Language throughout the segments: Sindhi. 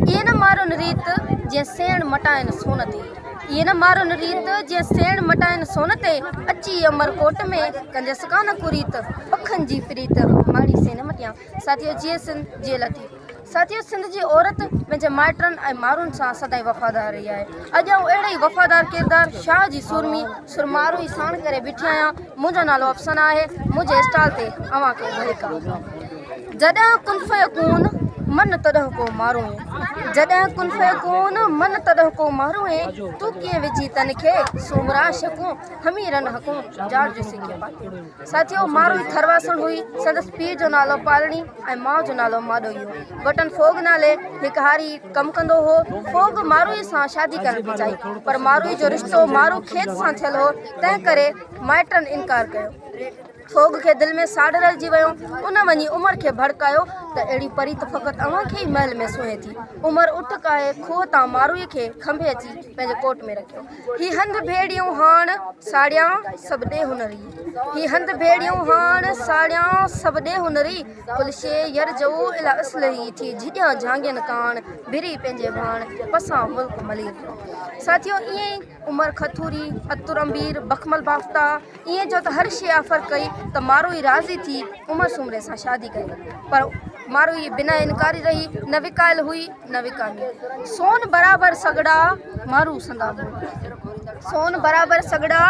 ايئن نه مارن ريت، جيئن سيڻ مٽائن سون تي. ايئن نه مارن ريت، جيئن سيڻ مٽائن سون تي. اچي امر ڪوٽ ۾، ڪنجس ڪانه ڪريت. پکن جي پريت، ماڙي سين نه مٽيان. ساٿيو جيئي سنڌ، جيئي لطيف. ساٿيو سنڌ جي عورت پنهنجي مائٽن ۽ مارون سان سدائين وفادار رهي آهي. اڄ آئون اهڙي ئي وفادار ڪردار شاهه جي سورمي سر ماروئي ساڻ ڪري بيٺي آهيان. منهنجو نالو افسانه آهي. منهنجي اسٽال تي اوهان کي ڀليڪار. جڏهن ڪن فيڪون، من تڏهن ڪو ماروئين. جڏهن ڪن فيڪون، من تڏهن ڪو ماروئين. تون ڪيئن وجهي تن کي، سومرا شڪون، هميرن حقون، جاڙ جو سکي پاتيون. ساٿيو! ماروئي ٿرواسڻ هئي. سندس پيء جو نالو پالڻي ۽ ماء جو نالو ماڏوئي هو. وٽن ڦوڳ نالي هڪ هاري ڪم ڪندو هو. ڦوڳ ماروئي سان شادي ڪرڻ پئي چاهي، پر ماروئي جو رشتو مارو کيت سان ٿيل هو، تنهن ڪري مائٽن انڪار ڪيو. ڦوڳ کي دل ۾ ساڙ رهجي ويو. ان وڃي عمر کي ڀڙڪايو ته اهڙي پريت فقط اوهان کي ئي محل ۾ سونهين ٿي. عمر اٺ ڪاهي کوهه تان ماروئي کي کنڀي اچي پنهنجي ڪوٽ ۾ رکيو. هي هنڌ ڀيڙيون هاڻ ساڙيان سڀ ڏيهه نري. هي هنڌ ڀيڙيون هاڻ ساڙيان سڀ ڏيهه نري. ڪل شيء يرجعو الي اصله ٿي جهڄان جهانگين ڪاڻ ڀري پنهنجي ڀاڻ پسان ملڪ ملير جو. ساٿيو ائين ئي عمر کٿوري، عطر عنبير، بخمل بافتا، ائين جو ته هر شيء آفر ڪئي ته ماروئي راضي ٿي عمر سومري سان شادي ڪئي. پر ماروئي بنا انڪاري رهي، نه وڪايل هئي نه وڪامي. سون برابر سڳڙا، مارو سندا منهن. سون برابر سڳڙا،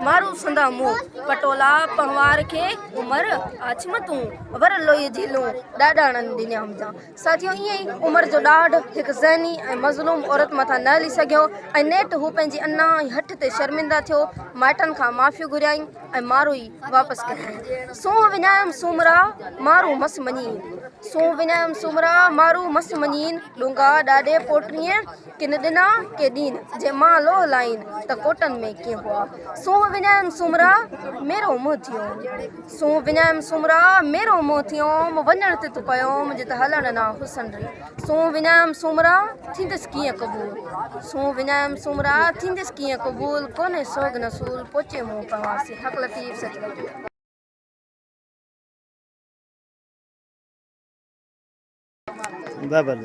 مارو سندا منهن. پٽولا پنهوار کي عمر آڇ م تون، ور لوئي جهلون، ڏاڏاڻن ڏنيام جان. ساٿيو ائين ئي عمر جو ڏاڍ هڪ ذهني ۽ مظلوم عورت مٿان نه هلي سگهيو ۽ نيٺ هو پنهنجي انا ۽ هٺ تي شرمنده ٿيو، مائٽن کان معافيون گهريائين ۽ ماروئي واپس ڪيائين. سونهن وڃايم سومرا، مارو مس مڃين. سونهن وڃايم سومرا، مارو مس مڃين. ڏونگا ڏاڏي پوٽريء، ڪن ڏنا ڪي ڏين. جي مان لوهه لائين، ته ڪوٽن ۾ ڪيئن هئا. سونهن وڃايم سومرا، ميرو منهن ٿيوم. سونهن وڃايم سومرا، ميرو منهن ٿيوم، وڃڻ تت پيوم، جت هلڻ نا حسن ري. سونهن وڃايم سومرا، ٿيندس ڪيئن قبول. سونهن وڃايم سومرا، ٿيندس ڪيئن قبول، ڪونهي سوڳ نه سول، پهچي منهن پواسي. حق لطيف سچ لطيف. زبردست.